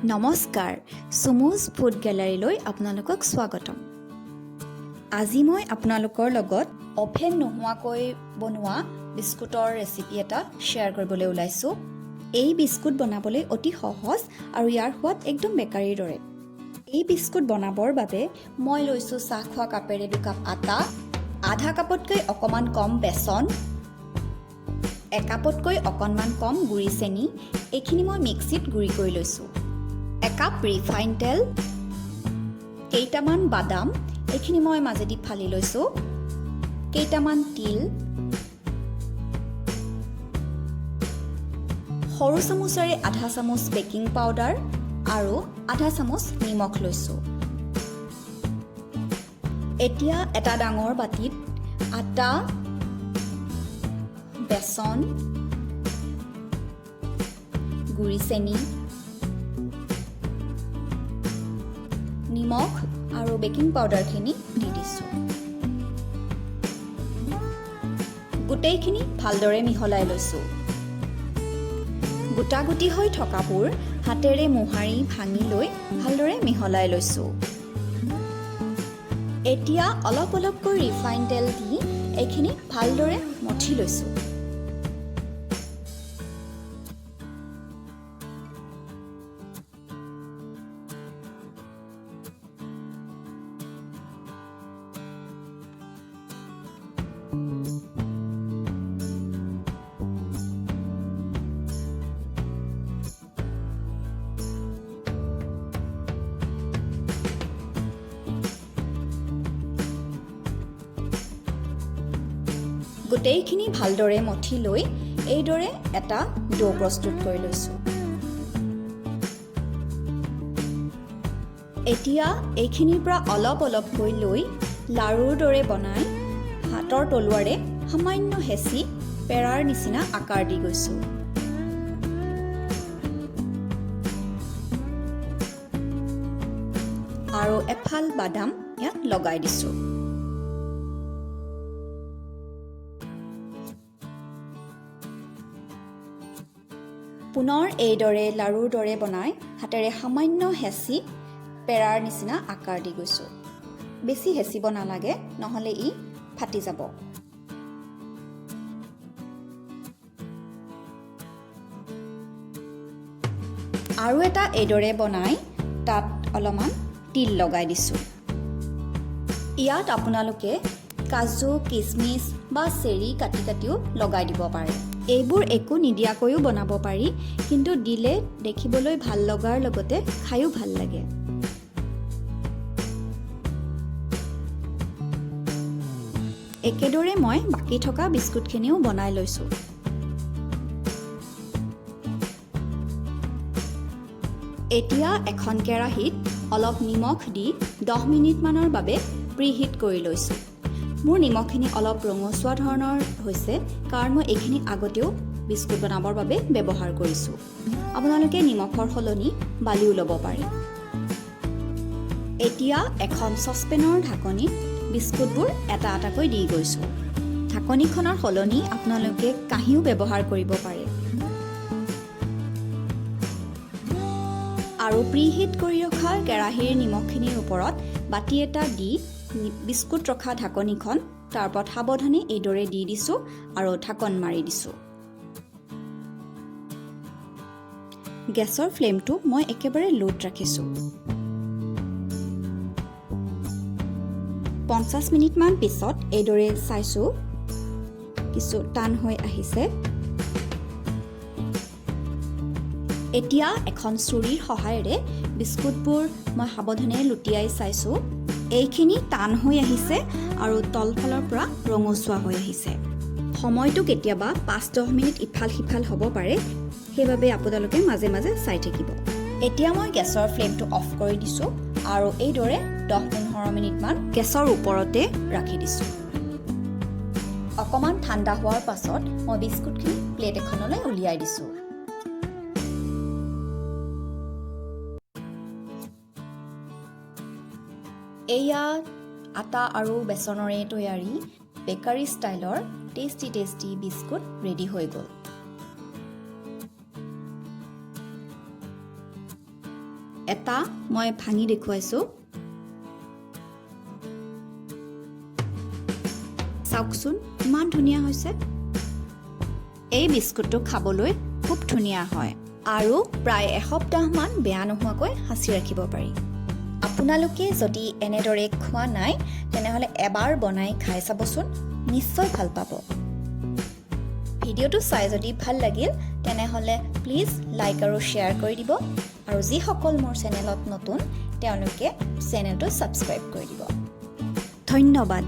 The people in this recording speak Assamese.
নমস্কাৰ, চুমুজ ফুড গেলাৰীলৈ আপোনালোকক স্বাগতম। আজি মই আপোনালোকৰ লগত অ'ভেন নোহোৱাকৈ বনোৱা বিস্কুটৰ ৰেচিপি এটা শ্বেয়াৰ কৰিবলৈ ওলাইছোঁ। এই বিস্কুট বনাবলৈ অতি সহজ আৰু ইয়াৰ সোৱাদ একদম বেকাৰীৰ দৰে। এই বিস্কুট বনাবৰ বাবে মই লৈছোঁ চাহ খোৱা কাপেৰে 2 কাপ আটা, আধা কাপতকৈ অকণমান কম বেচন, একাপতকৈ অকণমান কম গুড়ি চেনি। এইখিনি মই মিক্সিত গুড়ি কৰি লৈছোঁ। একাপ ৰিফাইন তেল, কেইটামান বাদাম, এইখিনি মই মাজেদি ফালি লৈছোঁ, কেইটামান তিল, সৰু চামুচেৰে আধা চামুচ বেকিং পাউডাৰ আৰু আধা চামুচ নিমখ লৈছোঁ। এতিয়া এটা ডাঙৰ বাতিত আটা, বেচন, গুড়ি চেনি, নিমখ আৰু বেকিং পাউডাৰখিনি দি দিছোঁ। গোটেইখিনি ভালদৰে মিহলাই লৈছোঁ। গোটা গুটি হৈ থকাবোৰ হাতেৰে মোহাৰি ভাঙি লৈ ভালদৰে মিহলাই লৈছোঁ। এতিয়া অলপ অলপকৈ ৰিফাইন তেল দি এইখিনি ভালদৰে মঠি লৈছোঁ। গোটেইখিনি ভালদৰে মঠি লৈ এইদৰে এটা ডো প্ৰস্তুত কৰি লৈছোঁ। এতিয়া এইখিনিৰ পৰা অলপ অলপকৈ লৈ লাৰুৰ দৰে বনাই হাতৰ তলুৱাৰে সামান্য হেঁচি পেৰাৰ নিচিনা আকাৰ দি গৈছোঁ। আৰু এফাল বাদাম ইয়াত লগাই দিছোঁ। পুনৰ এইদৰে লাৰুৰ দৰে বনাই হাতেৰে সামান্য হেঁচি পেৰাৰ নিচিনা আকাৰ দি গৈছোঁ। বেছি হেঁচিব নালাগে, নহ'লে ই ফাটি যাব। আৰু এটা এইদৰে বনাই তাত অলপমান তিল লগাই দিছোঁ। ইয়াত আপোনালোকে কাজু, কিচমিচ বা চেৰি কাটি কাটিও লগাই দিব পাৰে। এইবোৰ একো নিদিয়াকৈও বনাব পাৰি, কিন্তু দিলে দেখিবলৈ ভাল লগাৰ লগতে খায়ো ভাল লাগে। একেদৰে মই বাকী থকা বিস্কুটখিনিও বনাই লৈছোঁ। এতিয়া এখন কেৰাহীত অলপ নিমখ দি 10 মিনিটমানৰ বাবে প্ৰিহিট কৰি লৈছোঁ। মোৰ নিমখখিনি অলপ ৰঙচুৱা ধৰণৰ হৈছে, কাৰণ মই এইখিনি আগতেও বিস্কুট বনাবৰ বাবে ব্যৱহাৰ কৰিছোঁ। আপোনালোকে নিমখৰ সলনি বালিও ল'ব পাৰে। এতিয়া এখন চচপেনৰ ঢাকনিত বিস্কুটবোৰ এটা এটাকৈ দি গৈছোঁ। ঢাকনিখনৰ সলনি আপোনালোকে কাঁহীও ব্যৱহাৰ কৰিব পাৰে। আৰু প্ৰিহিট কৰি ৰখা কেৰাহীৰ নিমখখিনিৰ ওপৰত বাতি এটা দি বিস্কুট ৰখা ঢাকনিখন তাৰ ওপৰত সাৱধানে এইদৰে দি দিছোঁ আৰু ঢাকন মাৰি দিছোঁ। গেছৰ ফ্লেমটো মই একেবাৰে ল'ত ৰাখিছোঁ। 50 মিনিটমান পিছত এইদৰে চাইছোঁ, কিছু টান হৈ আহিছে। এতিয়া এখন চুৰিৰ সহায়েৰে বিস্কুটবোৰ মই সাৱধানে লুটিয়াই চাইছোঁ। এইখিনি টান হৈ আহিছে আৰু তলফালৰ পৰা ৰঙচুৱা হৈ আহিছে। সময়টো কেতিয়াবা 5-10 মিনিট ইফাল সিফাল হ'ব পাৰে, সেইবাবে আপোনালোকে মাজে মাজে চাই থাকিব। এতিয়া মই গেছৰ ফ্লেমটো অফ কৰি দিছোঁ আৰু এইদৰে 10-15 মিনিটমান গেছৰ ওপৰতে ৰাখি দিছোঁ। অকণমান ঠাণ্ডা হোৱাৰ পাছত মই বিস্কুটখিনি প্লেট এখনলৈ উলিয়াই দিছোঁ। এয়া আটা আৰু বেচনৰে তৈয়াৰী বেকাৰী ষ্টাইলৰ টেষ্টি টেষ্টি বিস্কুট ৰেডি হৈ গ'ল। এটা মই ভাঙি দেখুৱাইছোঁ। চাওকচোন, ইমান ধুনীয়া হৈছে। এই বিস্কুটটো খাবলৈ খুব ধুনীয়া হয় আৰু প্ৰায় এসপ্তাহমান বেয়া নোহোৱাকৈ সাঁচি ৰাখিব পাৰি। আপোনালোকে যদি এনেদৰে খোৱা নাই, তেনেহ'লে এবাৰ বনাই খাই চাবচোন, নিশ্চয় ভাল পাব। ভিডিঅ'টো চাই যদি ভাল লাগিল, তেনেহ'লে প্লিজ লাইক আৰু শ্বেয়াৰ কৰি দিব আৰু যিসকল মোৰ চেনেলত নতুন, তেওঁলোকে চেনেলটো ছাবস্ক্ৰাইব কৰি দিব। ধন্যবাদ।